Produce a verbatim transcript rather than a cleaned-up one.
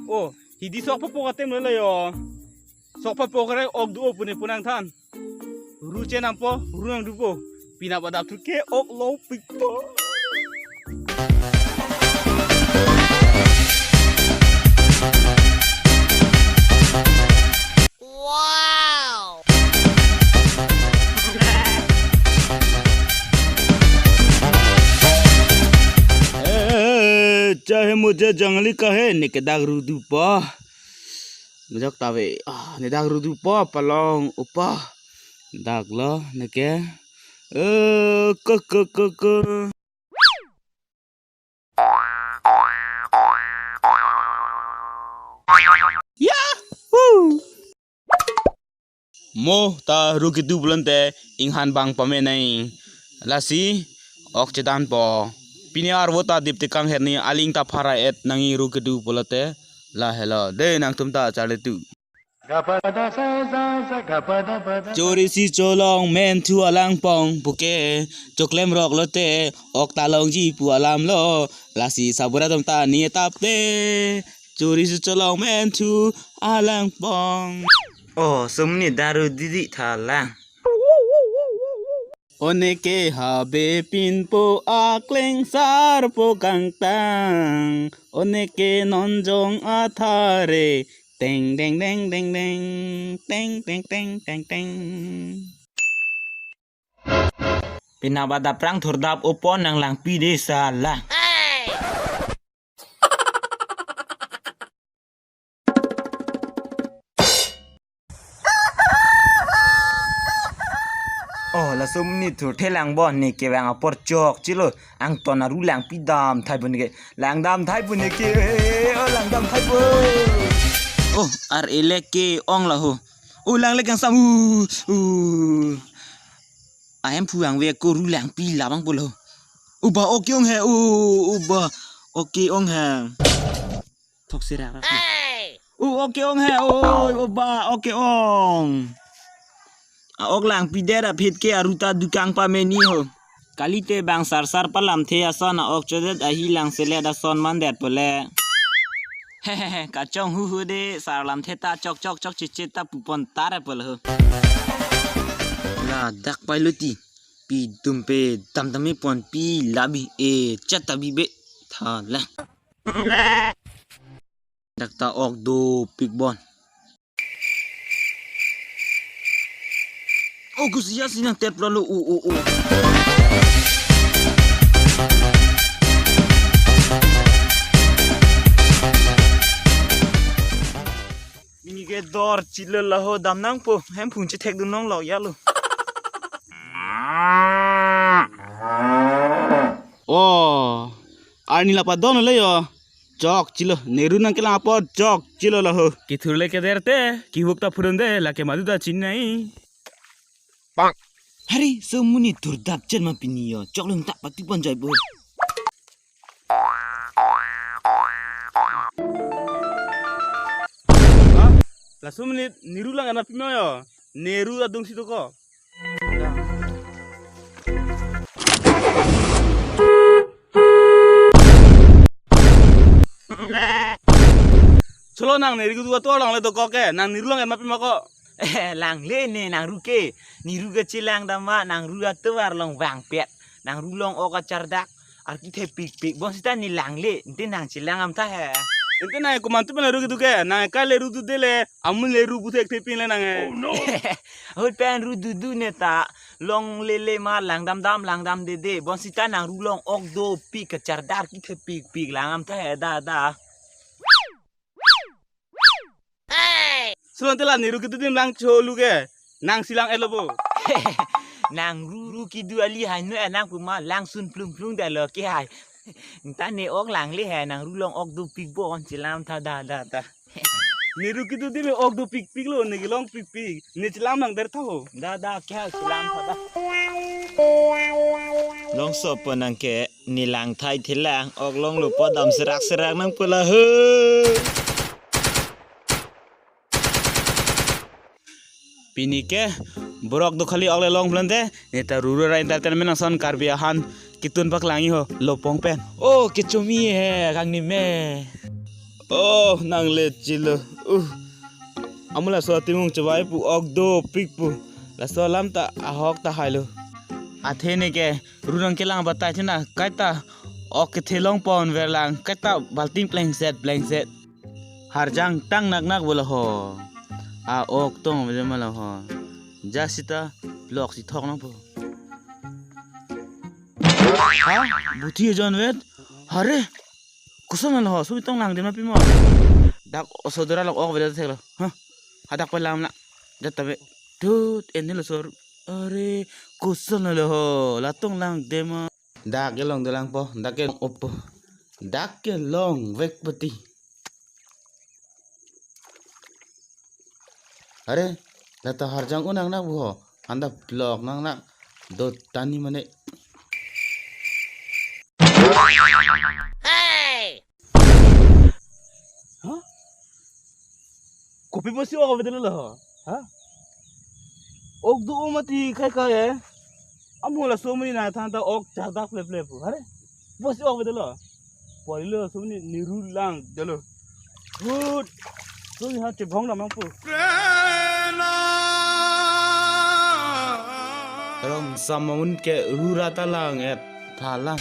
Oh, hidi sok papo katem lo yo. Sok papo kare ok do-o pune pu nangthan. Ru chenampo, ru nangdupo. Pinap adap thu ke ok lopikpo. Wow. Eh, चाहे मुझे जंगली कहे, ne ke dak ru dupo. Mujak tave, ah, ne dak ru dupo, palong upa. Dak lo, ne ke. Eh, ke, ke, ke, ke. Yahoo! Mo ta ru kedo pulote inghan bang pame nai. Lasi ok chedanpo. Pini arvo ta dip tekang herni aling ta phara et nangji ru kedo pulote. Lahelo. De nangtum ta charli tu. Chorisi cholong menthu alangpong puke, choklem rok lote ok ta longji pu alam lo. Lasi sabura atum ta ne tapte. Chorisi cholong menthu alangpong. Oh, sumni daru didi thalang. Oneke habe pinpo aklengsarpo kangtang. Oneke nonjong athare. Teng, teng, teng, teng, teng. Teng, teng, teng, teng, teng. Pinap adap prang thurdap upon nang langpi de sala. Oh, laso monit thur thelang bo, ne kevang apor chokchelo. Angton aru langpi damthai pu ne ke. Langdamthai pu ne ke. Oh, langdamthai pu. Oh, ar elek ke-ong laho. Oh, langle kangsam. Uh, uh. Ahemphu angve ko ru langpi labang pulo. Uba ok ke-ong he. Uh, uba ok ke-ong he. Thok serak rak. Hey! U ok ke-ong he, oi, o ba, ok ke-ong. A ok langpi det aphi ke aru ta dukang pameni ho. Kalite bang sarsar palamthe ason a ok chodet ahi langselet ason mandet pole. Hehehe, kachong huhu de sar lamthe ta chok chok chok chiche ta pupon tare pole ho. Ladak pai luti. Pi dum pe dam dam me pon pi labi e chat ta bi be tha la. Dak ta ok dopik bon. Oh, kusia sinang tet pralo. Oh, oh, oh. Ini ke dor chilo laho dam nangpo. Hemphu chethek dun nong lok ya lo. Oh. Arni la padon le yo. Chokchelo, ne ru nangkelang apot chokchelo laho. Kithur le keder te, kihuk ta phurun de, lake madu ta chinai. Hari, so monit thurdap chen ma pini yo, choklung ta pati pon jai bo. Ha? Laso monit ne ru lang-et ma pima yo, ne ru adung si doko. Cholo nang ne ru kedo atovar along le dokok ke, nang ne ru lang-et ma pima ko. Langle ne nang ru ke, ne ru kechelang dam ma, nang ru atovar along vangpet, nang ru long ok kachardak, arki thepikpik, bonsita ne langle, ante nang chelang damtha he. Ante nang komantu pen ru kedo ke, nang kai le ru dude le, amun le ru bu thekthepin le nang he. Oh no! Ahut pen ru dudu ne ta, long lele ma langdamdam langdamdede. Bonsita nang ru long ok dopik kachardak arki thepikpik lang damtha he da da. Hey! Sulon te la ne ru kedo adim lang cholu ke. Nang si lang-etlo bo. Nang ru ru kedo ali hai nu enang kuma langsun plung plung da lo ke hai. Nta ne ok langle he nang ru long ok dopik bon chelang damtha da da da. Ne ru kedo adim me ok dopikpik lo, ne kelong pikpik. Ne chelang nang der tha ho. Da da ke hai chelang damtha da. Longso po nang ke ne langthai thelang ok longlo po dam serak serak nang pula he. Pini ke borok do khali ok le long plante, ne ta Ruru Rai Entertainment ason Karbi ahan Kitun paklang-i ho, lopong pen. Oh, kechomi he, kangni me. Oh, nang le chilo. Uh. Amu laso atimung chevai pu ok dopik pu. Laso alam ta ahok ta hailo. Athe ne ke, ru nangkelang batai china, kaita ok kethe long pon verlang, kaita balting plengset, plengset. Harjang tang nak nak bolo ho. A ok tong bolo malo ho. Jasita blok si thok nang po. Ha? Buthi ejon vet? Hare? Koson lo ho? Sumi tong langdem ma pimo? Dak osodora lok ok bolo thek lo. Ha? Hadak pa lam na. Jat tabe. Tut, eni lo sor. Are, koson lo ho? La tong langdem ma. Dak ke long dolang po, dak ke long opo. Dak ke long vek pati. Are, lata harjang unang nak buho. Anda blok nang nak. Dot tani mane. Hey! Ha? Kopi pusi ok avedetlo ho? Ha? Ok do mati kai kai eh. Amu laso mani na than ta ok chardak plep plep pu. Hare? Pusi ok avedetlo. Pori lo laso mani niru langdetlo. Hut. Sumi ha chebong dam nang pu. Rong samamun ke rura ta lang-et thalang.